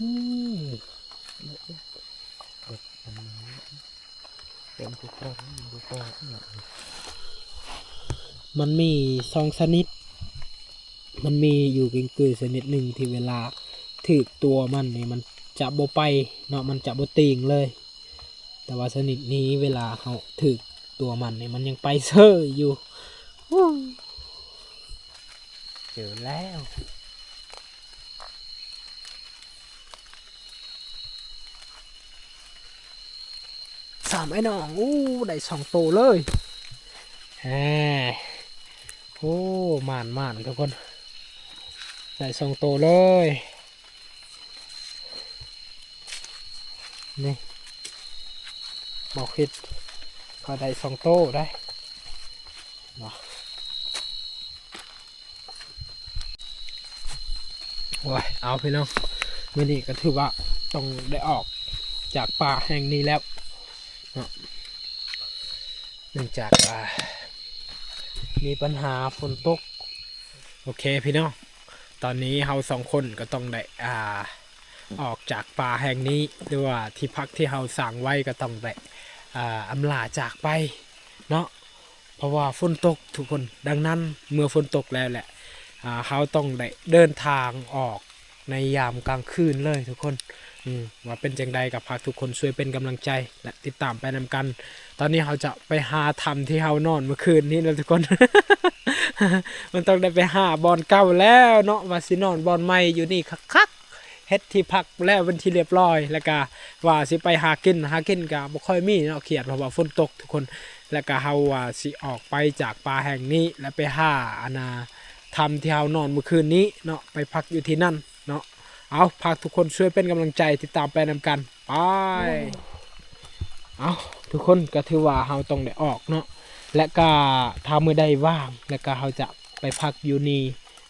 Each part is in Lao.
ອືມ ມັນມີສອງຊະນິດ ມັນມີຢູ່ກິ້ງກື້ຊະນິດໜຶ່ງທີ່ເວລາຖືກຕົວມັນນີ້ ມັນຈະບໍ່ໄປເນາະ ມັນຈະບໍ່ຕີງເລີຍ. ແຕ່ວ່າຊະນິດນີ້ເວລາເຮົາຖືກຕົວມັນນີ້ ມັນຍັງໄປເຊີຍຢູ່. ເຈີແລ້ວ ສາມອ້າຍນ້ອງ. ໂອ້ ໄດ້ສອງໂຕເລີຍ. ແຮ ໂອ້ ໝານໆ ທຸກຄົນ ໄດ້ສອງໂຕເລີຍ. ນີ້ ບໍ່ຄິດ ເຂົາໄດ້ສອງໂຕໄດ໋ເນາະ. ໂອ້ຍ ເອົາ ພີ່ນ້ອງ ມື້ນີ້ກໍຖືວ່າຕ້ອງໄດ້ອອກຈາກປ່າແຫ່ງນີ້ແລ້ວເນາະ ເນື່ອງຈາກ ອ່າ ມີບັນຫາຝົນຕົກ. ໂອເຄ ພີ່ນ້ອງ ຕອນນີ້ເຮົາສອງຄົນກໍຕ້ອງໄດ້ ອ່າ ອອກຈາກປ່າແຫ່ງນີ້ ຫຼືວ່າທີ່ພັກທີ່ເຮົາສ້າງໄວ້ກໍຕ້ອງໄດ້ ອ່າ ອຳລາຈາກໄປເນາະ ເພາະວ່າຝົນຕົກທຸກຄົນ. ດັ່ງນັ້ນເມື່ອຝົນຕົກແລ້ວແຫຼະ ອ່າ ເຮົາຕ້ອງໄດ້ເດີນທາງອອກໃນຍາມກາງຄືນເລີຍທຸກຄົນ. ອືມ ວ່າເປັນຈັ່ງໃດກໍຝາກທຸກຄົນຊ່ວຍເປັນກຳລັງໃຈ ແລະ ຕິດຕາມໄປນຳກັນ. ຕອນນີ້ເຮົາຈະໄປຫາຖ້ຳທີ່ເຮົານອນເມື່ອຄືນນີ້ແຫຼະທຸກຄົນ. ມັນຕ້ອງໄດ້ໄປຫາບ່ອນເກົ່າແລ້ວເນາະ ວ່າຊິນອນບ່ອນໃໝ່ຢູ່ນີ້ຄັກໆ ເຮັດທີ່ພັກແລ້ວເປັນທີ່ລຽບຮ້ອຍ ແລ້ວກະວ່າຊິໄປຫາກິນ ຫາກິນກະບໍ່ຄ່ອຍມີເນາະ ຄຽດ ເພາະວ່າຝົນຕົກທຸກຄົນ. ແລ້ວກະເຮົາວ່າຊິອອກໄປຈາກປ່າແຫ່ງນີ້ ແລ້ວໄປຫາ ອັນນ່າ ຖ້ຳທີ່ເຮົານອນເມື່ອຄືນນີ້ເນາະ ໄປພັກຢູ່ທີ່ນັ້ນເນາະ. ເອົາ ຝາກທຸກຄົນຊ່ວຍເປັນກຳລັງໃຈ ຕິດຕາມໄປນຳກັນ ໄປ. ເອົາ ທຸກຄົນ ກໍຖືວ່າເຮົາຕ້ອງໄດ້ອອກເນາະ ແລະກະຖ້າມື້ໃດວ່າງ ແລະກະເຮົາຈະໄປພັກຢູ່ນີ້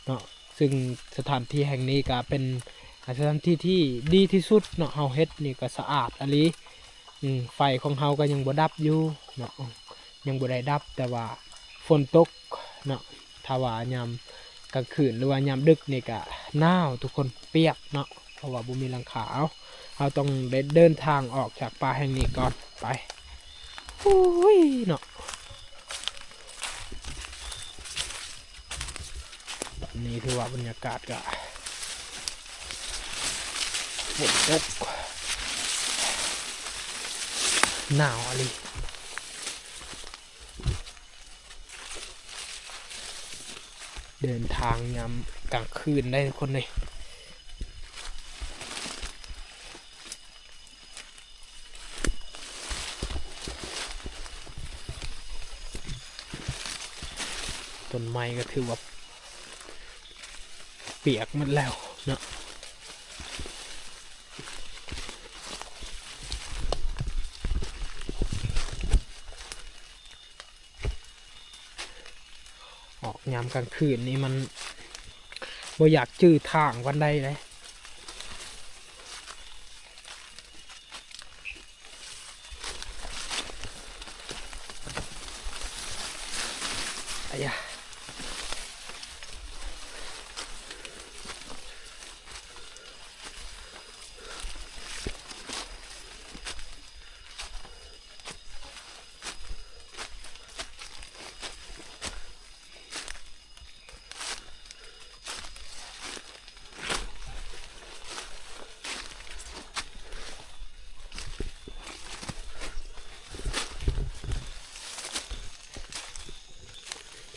ເນາະ. ຊຶ່ງສະຖານທີ່ແຫ່ງນີ້ກະເປັນ ອາ ສະຖານທີ່ທີ່ດີທີ່ສຸດເນາະ ເຮົາເຮັດນີ້ກະສະອາດອີ່ຫຼີ. ອືມ ໄຟຂອງເຮົາກະຍັງບໍ່ດັບຢູ່ເນາະ ອືມ ຍັງບໍ່ໄດ້ດັບ ແຕ່ວ່າຝົນຕົກເນາະ. ຖ້າວ່າຍາມກາງຄືນ ຫຼືວ່າຍາມດຶກນີ້ກະໜາວທຸກຄົນ ປຽກເນາະ ເພາະວ່າບໍ່ມີຫຼັງຄາ. ເອົາ ເຮົາຕ້ອງໄດ້ເດີນທາງອອກຈາກປ່າແຫ່ງນີ້ກ່ອນ ໄປ. ໂອ້ຍເນາະ ຕອນນີ້ຖືວ່າບັນຍາກາດກະຝົນຕົກ ໜາວອີ່ຫຼີ. ເດີນທາງຍາມກາງຄືນໄດ໋ທຸກຄົນເອີຍ. ຕົ້ນໄມ້ກໍຖືວ່າປຽກໝົດແລ້ວເນາະ. ອອກຍາມກາງຄືນນີ້ມັນບໍ່ຢາກຈື່ທາງປານໃດເດ້. ອາຢາ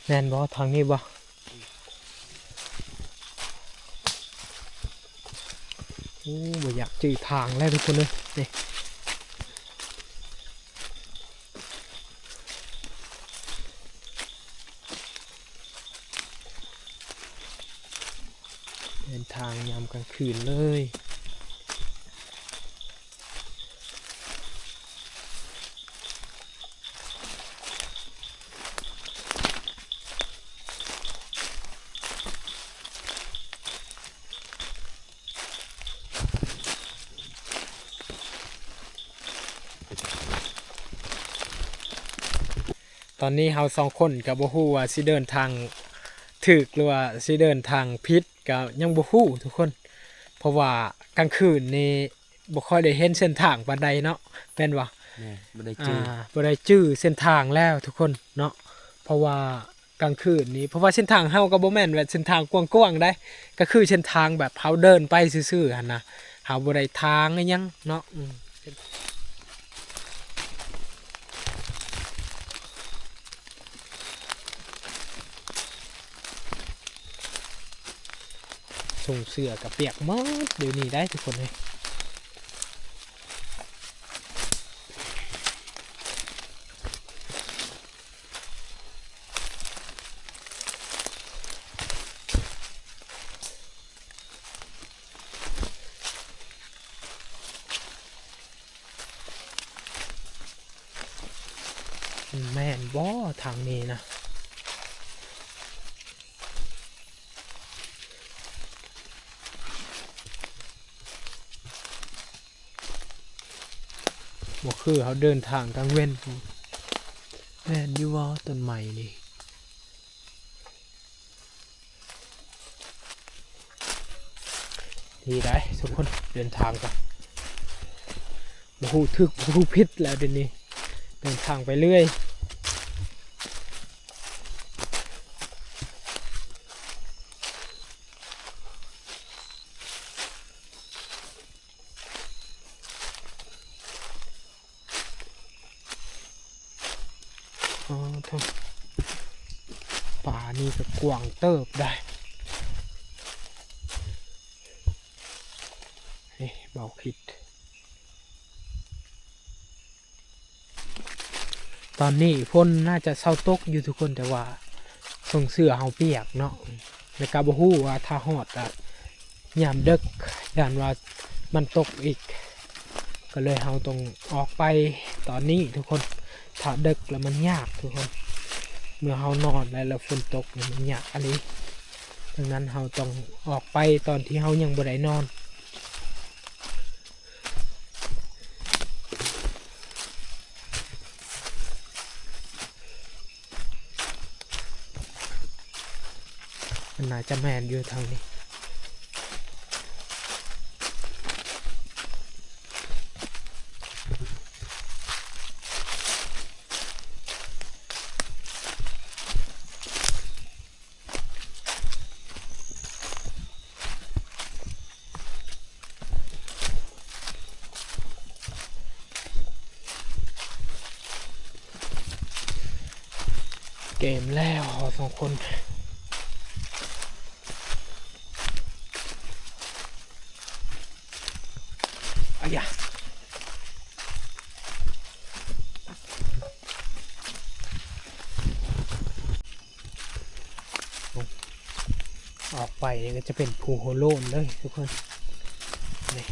ແມ່ນບໍ່? ທາງນີ້ບໍ່? ໂອ້ ບໍ່ຢາກຈື່ທາງແລ້ວທຸກຄົນເອີຍ ນີ້ ເດີນທາງຍາມກາງຄືນເລີຍ. ຕອນນີ້ເຮົາສອງຄົນກໍບໍ່ຮູ້ວ່າຊິເດີນທາງຖືກ ຫຼືວ່າຊິເດີນທາງຜິດ ກໍຍັງບໍ່ຮູ້ທຸກຄົນ ເພາະວ່າ ກາງຄືນນີ້ບໍ່ຄ່ອຍໄດ້ເຫັນເສັ້ນທາງປານໃດເນາະ ແມ່ນບໍ່? ແມ່ນ ບໍ່ໄດ້ຈື່ ອ່າ ບໍ່ໄດ້ຈື່ເສັ້ນທາງແລ້ວທຸກຄົນເນາະ ເພາະວ່າກາງຄືນນີ້ ເພາະວ່າເສັ້ນທາງເຮົາກໍບໍ່ແມ່ນແບບເສັ້ນທາງກວ້າງໆໃດ ກໍຄືເສັ້ນທາງແບບເຮົາເດີນໄປຊື່ໆຫັ້ນນະ ເຮົາບໍ່ໄດ້ທາງອີ່ຫຍັງເນາະ ອືມ. ສົ່ງເສື້ອກະປຽກໝົດດຽວນີ້ໄດ໋ທຸກຄົນເອີຍ. ມັນແມ່ນບໍ່ທາງນີ້ນະ? ບໍ່ຄືເຮົາເດີນທາງກາງເວັນ. ແມ່ນຢູ່ບໍ່ຕົ້ນໄມ້ນີ້? ດີໄດ໋ທຸກຄົນ ເດີນທາງກໍບໍ່ຮູ້ຖືກບໍ່ຮູ້ຜິດແລ້ວດຽວນີ້ ເດີນທາງໄປເລື້ອຍ. ອໍ ໂທ້ ປ່ານີ້ກໍກວ້າງເຕີບໄດ໋ ເອີ ເບົາຄິດ. ຕອນນີ້ຝົນໜ້າຈະເຊົາຕົກຢູ່ທຸກຄົນ ແຕ່ວ່າສົ່ງເສື້ອເຮົາປຽກເນາະ ແລ້ວກໍບໍ່ຮູ້ວ່າຖ້າຮອດ ອາ ຍາມເດິກ ຢ້ານວ່າມັນຕົກອີກ ກໍເລີຍເຮົາຕ້ອງອອກໄປຕອນນີ້ທຸກຄົນ. ຖ້າເດິກແລ້ວມັນຍາກທຸກຄົນ ເມື່ອເຮົານອນແລ້ວ ແລ້ວຝົນຕົກນີ້ມັນຍາກອີ່ຫຼີ. ດັ່ງນັ້ນເຮົາຕ້ອງອອກໄປຕອນທີ່ເຮົາຍັງບໍ່ໄດ້ນອນ. ມັນໜ້າຈະແມ່ນຢູ່ທາງນີ້. ເກມແລ້ວ ເຮົາສອງຄົນ ອາຢາ. ອອກໄປນີ້ກໍຈະເປັນພູໂຮໂລນເລີຍທຸກຄົນ ນີ້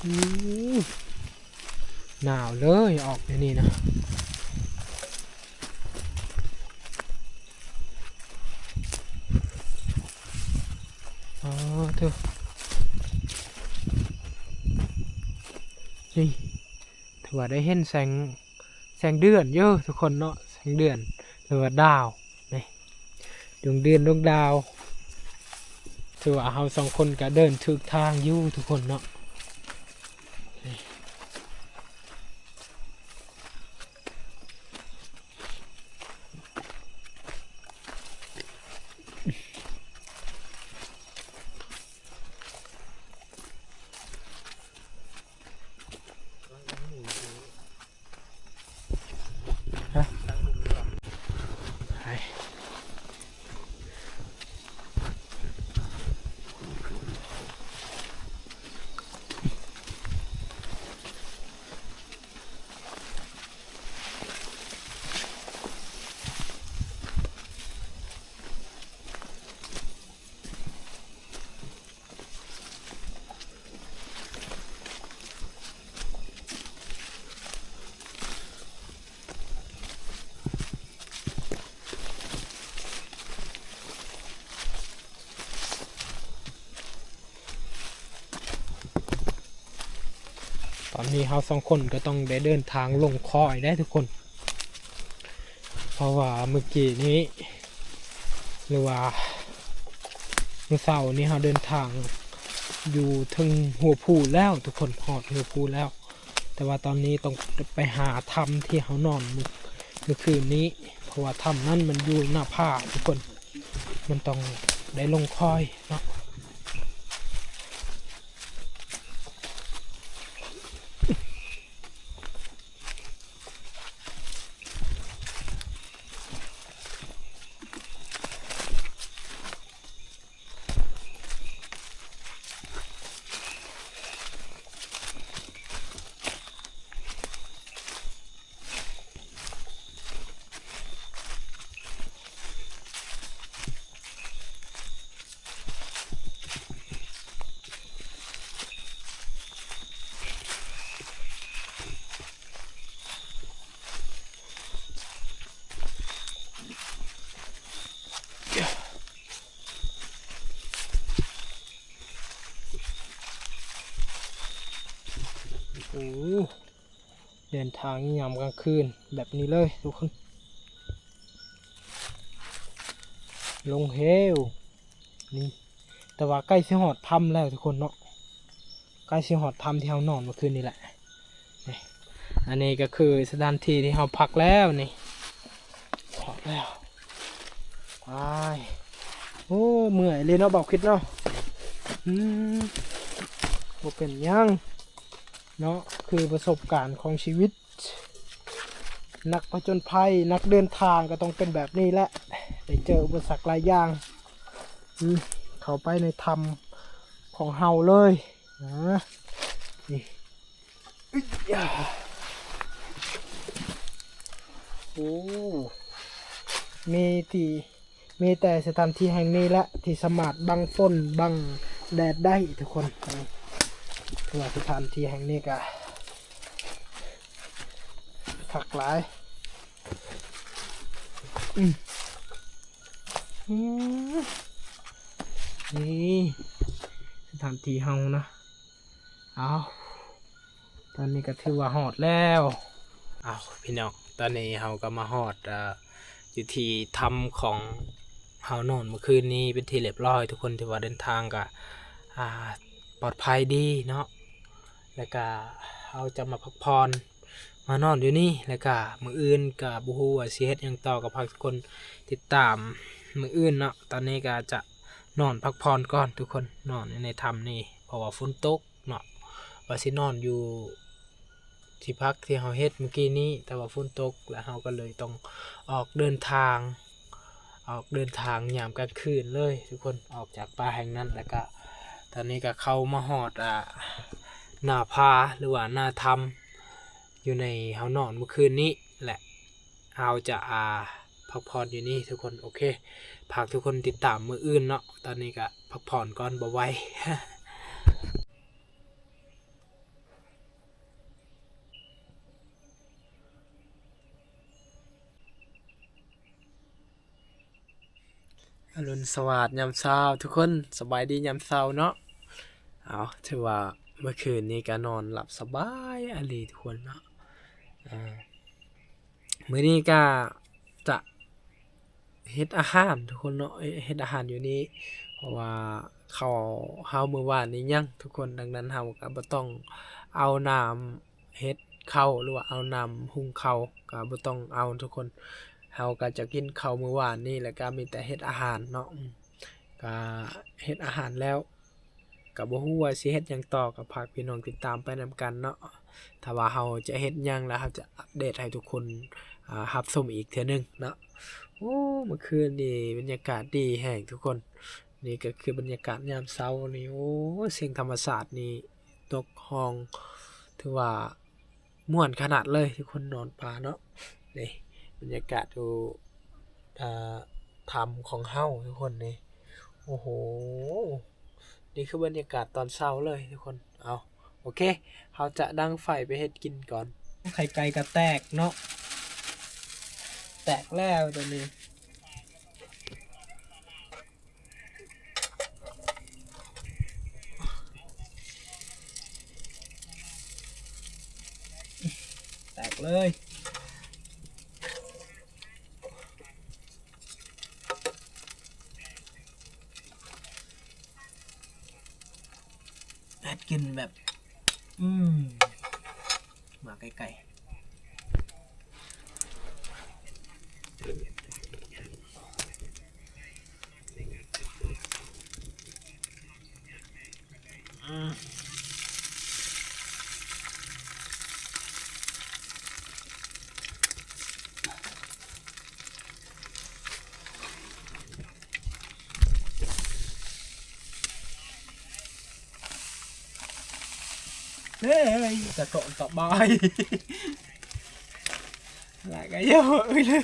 ອື ໜາວເລີຍອອກແນວນີ້ນະ. ອໍ ເທີ ນີ້ ຖືວ່າໄດ້ເຫັນແສງ ແສງເດືອນຢູ່ທຸກຄົນເນາະ ແສງເດືອນ ຫຼືວ່າດາວ ນີ້ ດວງເດືອນດວງດາວ ຖືວ່າເຮົາສອງຄົນກະເດີນຖືກທາງຢູ່ທຸກຄົນເນາະ. ຕອນນີ້ເຮົາສອງຄົນກໍຕ້ອງໄດ້ເດີນທາງລົງຄອຍເດ້ທຸກຄົນ ເພາະວ່າມື້ກີ້ນີ້ ຫຼືວ່າ ມື້ເຊົ້ານີ້ເຮົາເດີນທາງຢູ່ເທິງຫົວພູແລ້ວທຸກຄົນ, ຮອດຫົວພູແລ້ວ. ແຕ່ວ່າຕອນນີ້ຕ້ອງໄປຫາຖ້ຳທີ່ເຮົານອນມື້ ມື້ຄືນນີ້, ເພາະວ່າຖ້ຳນັ້ນມັນຢູ່ໜ້າຜາທຸກຄົນ, ມັນຕ້ອງໄດ້ລົງຄອຍເນາະ. ໂອ້ ເດີນທາງຍາມກາງຄືນແບບນີ້ເລີຍທຸກຄົນ. ລົງເຫວນີ້ ແຕ່ວ່າໃກ້ຊິຮອດຖ້ຳແລ້ວທຸກຄົນເນາະ, ໃກ້ຊິຮອດຖ້ຳທີ່ເຮົານອນເມື່ອຄືນນີ້ແຫຼະ. ນີ້ ອັນນີ້ກໍຄືສະຖານທີ່ທີ່ເຮົາພັກແລ້ວນີ້, ຮອດແລ້ວ. ໄປ ໂອ້ ເມື່ອຍເລີຍເນາະ ບ່າວຄິດເນາະ. ອືມ ບໍ່ເປັນຫຍັງເນາະ, ຄືປະສົບການຂອງຊີວິດ ນັກຜະຈົນໄພ ນັກເດີນທາງກໍຕ້ອງເປັນແບບນີ້ແຫຼະ, ໄດ້ເຈີອຸປະສັກຫຼາຍຢ່າງ. ອືມ ເຂົ້າໄປໃນຖ້ຳຂອງເຮົາເລີຍນະ ນີ້. ໂອ້ ມີທີ່ ມີແຕ່ສະຖານທີ່ແຫ່ງນີ້ແຫຼະທີ່ສາມາດບັງຝົນບັງແດດໄດ້ທຸກຄົນ. ເພາະວ່າສະຖານທີ່ແຫ່ງນີ້ກະຄັກຫຼາຍ. ອືມ ນີ້ສະຖານທີ່ເຮົານະ. ເອົາ ຕອນນີ້ກໍຖືວ່າຮອດແລ້ວ. ເອົາ ພີ່ນ້ອງ ຕອນນີ້ເຮົາກໍມາຮອດ ເອີ ຢູ່ທີ່ຖ້ຳຂອງເຮົານອນເມື່ອຄືນນີ້ເປັນທີ່ລຽບຮ້ອຍທຸກຄົນ. ຖືວ່າເດີນທາງກໍ ອ່າ ປອດໄພດີເນາະ, ແລ້ວກໍເຮົາຈະມາພັກຜ່ອນ ມານອນຢູ່ນີ້ ແລ້ວກະມື້ອື່ນກະບໍ່ຮູ້ວ່າຊິເຮັດຫຍັງຕໍ່, ກໍຝາກທຸກຄົນຕິດຕາມມື້ອື່ນເນາະ. ຕອນນີ້ກະຈະນອນພັກຜ່ອນກ່ອນທຸກຄົນ, ນອນຢູ່ໃນຖ້ຳນີ້ ເພາະວ່າຝົນຕົກເນາະ. ວ່າຊິນອນຢູ່ທີ່ພັກທີ່ເຮົາເຮັດມື້ກີ້ນີ້ ແຕ່ວ່າຝົນຕົກ ແລ້ວເຮົາກໍເລີຍຕ້ອງອອກເດີນທາງ ອອກເດີນທາງຍາມກາງຄືນເລີຍທຸກຄົນ, ອອກຈາກປ່າແຫ່ງນັ້ນ. ແລ້ວກະຕອນນີ້ກະເຂົ້າມາຮອດ ອ່າ ໜ້າຜາ ຫຼືວ່າໜ້າຖ້ຳ ຢູ່ໃນເຮົານອນມື້ຄືນນີ້ແຫຼະ. ເຮົາຈະ ອ່າ ພັກຜ່ອນຢູ່ນີ້ທຸກຄົນ. ໂອເຄ ຝາກທຸກຄົນຕິດຕາມມື້ອື່ນເນາະ. ຕອນນີ້ກະພັກຜ່ອນກ່ອນ ບໍ່ໄຫວ. ອະລຸນສະຫວາດຍາມເຊົ້າທຸກຄົນ, ສະບາຍດີຍາມເຊົ້າເນາະ. ເອົາ ຖືວ່າເມື່ອຄືນນີ້ກະນອນຫຼັບສະບາຍອີ່ຫຼີທຸກຄົນເນາະ. ເອີ ມື້ນີ້ກະຈະເຮັດອາຫານທຸກຄົນເນາະ, ເຮັດອາຫານຢູ່ນີ້ ເພາະວ່າເຂົ້າເຮົາມື້ວານນີ້ຍັງທຸກຄົນ, ດັ່ງນັ້ນເຮົາກະບໍ່ຕ້ອງເອົານ້ຳ ເຮັດເຂົ້າ ຫຼືວ່າເອົານ້ຳຫຸງເຂົ້າ ກະບໍ່ຕ້ອງເອົາທຸກຄົນ. ເຮົາກະຈະກິນເຂົ້າມື້ວານນີ້ ແລ້ວກະມີແຕ່ເຮັດອາຫານເນາະ. ອືມ ກະເຮັດອາຫານແລ້ວ ກະບໍ່ຮູ້ວ່າຊິເຮັດຫຍັງຕໍ່, ກະຝາກພີ່ນ້ອງຕິດຕາມໄປນຳກັນເນາະ. ຖ້າວ່າເຮົາຈະເຮັດຫຍັງ ແລ້ວເຮົາຈະອັບເດດໃຫ້ທຸກຄົນ ອ່າ ຮັບຊົມອີກເທື່ອໜຶ່ງເນາະ. ໂອ້ ເມື່ອຄືນນີ້ບັນຍາກາດດີແຮງທຸກຄົນ. ນີ້ກະຄືບັນຍາກາດຍາມເຊົ້ານີ້. ໂອ້ ສຽງທຳມະຊາດນີ້ ຕົກຮ່ອງ ຖືວ່າມ່ວນຂະໜາດເລີຍທຸກຄົນ, ນອນປ່າເນາະ. ນີ້ບັນຍາກາດຢູ່ ອ່າ ຖ້ຳຂອງເຮົາທຸກຄົນນີ້. ໂອ້ໂຫ ນີ້ຄືບັນຍາກາດຕອນເຊົ້າເລີຍທຸກຄົນ. ເອົາ ໂອເຄ ເຮົາຈະດັງໄຟໄປເຮັດກິນກ່ອນ. ໄຂ່ໄກ່ກະແຕກເນາະ, ແຕກແລ້ວຕອນນີ້. ແຕກເລີຍ. ດກິນແບບ ອືມ ມາໃກ້ໆ. ເຮີ້ຍ ສະເທາະສະບາຍ ຫຼາຍກະເຍົາະເລີຍ.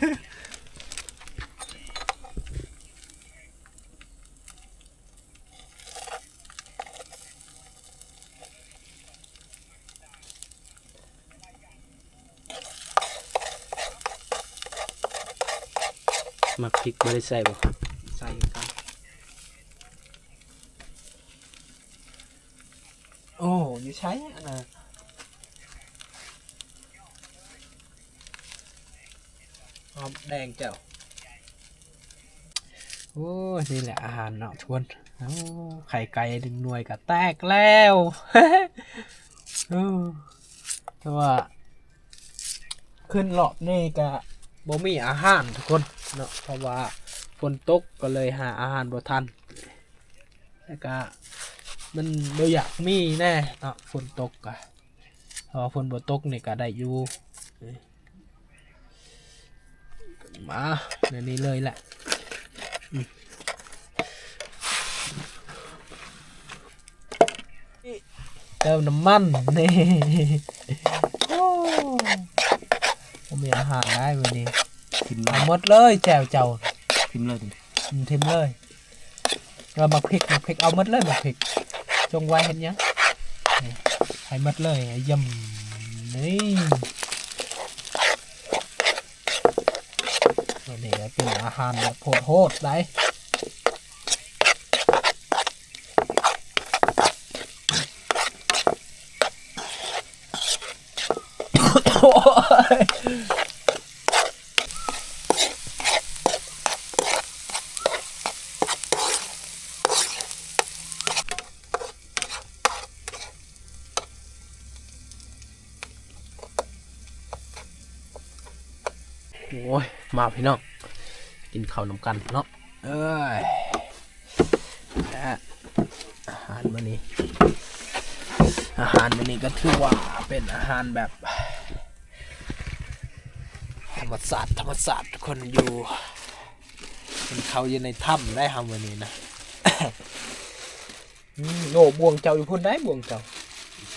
ໝາກພິກບໍ່ໄດ້ໃສ່ບໍ່? ໃສ່ຢູ່ ໂອ້ ຢູ່ໃສອັນນະ? ຫອມແດງເຈົ້າ. ໂອ້ຍ ນີ້ແຫຼະອາຫານເນາະທຸກຄົນ. ໂອ້ ໄຂ່ໄກ່ໜຶ່ງໜ່ວຍກະແຕກແລ້ວ. ໂອ້ ແຕ່ວ່າຂຶ້ນລອບນີ້ກະບໍ່ມີອາຫານທຸກຄົນເນາະ ເພາະວ່າຝົນຕົກກະເລີຍຫາອາຫານບໍ່ທັນ ແລ້ວກະມັນບໍ່ຢາກມີແນ່ເນາະ ຝົນຕົກກະ ເພາະວ່າຝົນບໍ່ຕົກນີ້ກະໄດ້ຢູ່. ມາ ແນວນີ້ເລີຍແຫຼະ. ອືມ ເຕີມນ້ຳມັນນີ້. ໂອ້ ບໍ່ມີອາຫານໄດ໋ມື້ນີ້. ເອົາໝົດເລີຍແຈ່ວເຈົ້າ. ຖິ້ມເລີຍ ອືມ ຖິ້ມເລີຍ. ແລ້ວໝາກພິກ ໝາກພິກ ເອົາໝົດເລີຍໝາກພິກ. ຈົ່ງໄວ້ເຮັດຫຍັງ? ນີ້ ໃຫ້ໝົດເລີຍ ຢ້ຳ. ນີ້ ອັນນີ້ເປັນອາຫານແບບໂຫດໆໄດ໋. ໂອ້ຍ ໂອ້ຍ ມາພີ່ນ້ອງ ກິນເຂົ້ານຳກັນເນາະ. ເອີຍ ອາຫານມື້ນີ້ ອາຫານມື້ນີ້ກໍຖືວ່າເປັນອາຫານແບບທຳມະຊາດ ທຳມະຊາດ ທຸກຄົນ. ຢູ່ ກິນເຂົ້າຢູ່ໃນຖ້ຳໄດ໋ເຮົາມື້ນີ້ນະ. ອືມ ໂອ້ ບ່ວງເຈົ້າຢູ່ພຸ້ນໄດ໋ ບ່ວງເຈົ້າ. ໃສ?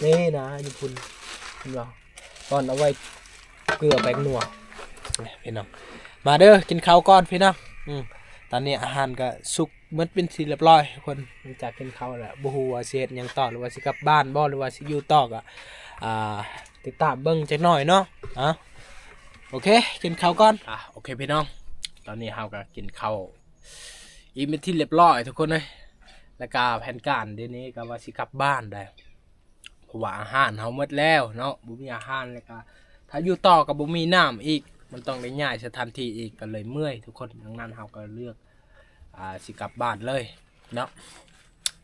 ນີ້ນະ ຢູ່ພຸ້ນ ເຫັນບໍ່? ບ່ອນເອົາໄວ້ເກືອແປ້ງນົວ. ນີ້ພີ່ນ້ອງ ມາເດີ ກິນເຂົ້າກ່ອນພີ່ນ້ອງ. ອືມ ຕອນນີ້ອາຫານກໍສຸກໝົດເປັນທີ່ລຽບຮ້ອຍທຸກຄົນ. ຫຼັງຈາກກິນເຂົ້າແລ້ວ ບໍ່ຮູ້ວ່າຊິເຮັດຫຍັງຕໍ່ ຫຼືວ່າຊິກັບບ້ານບໍ່ ຫຼືວ່າຊິຢູ່ຕໍ່ ກໍ ອ່າ ຕິດຕາມເບິ່ງຈັກໜ້ອຍເນາະ. ເອົາ ໂອເຄ ກິນເຂົ້າກ່ອນ. ອ່າ ໂອເຄພີ່ນ້ອງ ຕອນນີ້ເຮົາກໍກິນເຂົ້າອີ່ມເປັນທີ່ລຽບຮ້ອຍທຸກຄົນເອີຍ. ແລ້ວກໍແຜນການດຽວນີ້ກໍວ່າຊິກັບບ້ານໄດ໋ ເພາະວ່າອາຫານເຮົາໝົດແລ້ວເນາະ ບໍ່ມີອາຫານ ແລ້ວກະຖ້າຢູ່ຕໍ່ກໍບໍ່ມີນ້ຳອີກ ມັນຕ້ອງໄດ້ຍ້າຍສະຖານທີ່ອີກ ກໍເລີຍເມື່ອຍທຸກຄົນ. ດັ່ງນັ້ນເຮົາກໍເລືອກ ອ່າ ຊິກັບບ້ານເລີຍເນາະ.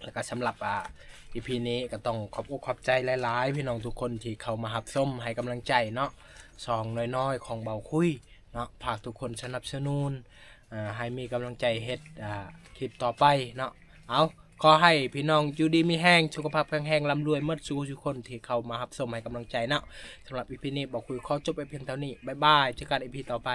ແລ້ວກໍສຳລັບ ອ່າ ອີພີນີ້ກໍຕ້ອງຂອບອົກຂອບໃຈຫຼາຍໆ ພີ່ນ້ອງທຸກຄົນທີ່ເຂົ້າມາຮັບຊົມໃຫ້ກຳລັງໃຈເນາະ ຊ່ອງນ້ອຍໆຂອງເບົາຄຸຍເນາະ. ຝາກທຸກຄົນສະໜັບສະໜູນ ເອີ ໃຫ້ມີກຳລັງໃຈເຮັດ ອ່າ ຄລິບຕໍ່ໄປເນາະ. ເອົາ ຂໍໃຫ້ພີ່ນ້ອງຢູ່ດີມີແຮງ ສຸຂະພາບແຂງແຮງ ລ່ຳລວຍໝົດສູ່ຜູ້ສູ່ຄົນທີ່ເຂົ້າມາຮັບຊົມໃຫ້ກຳລັງໃຈເນາະ. ສຳລັບອີພີນີ້ ເບົາຄຸຍຂໍຈົບໄວ້ພຽງເທົ່ານີ້. ບາຍບາຍ ເຈີກັນອີພີຕໍ່ໄປ.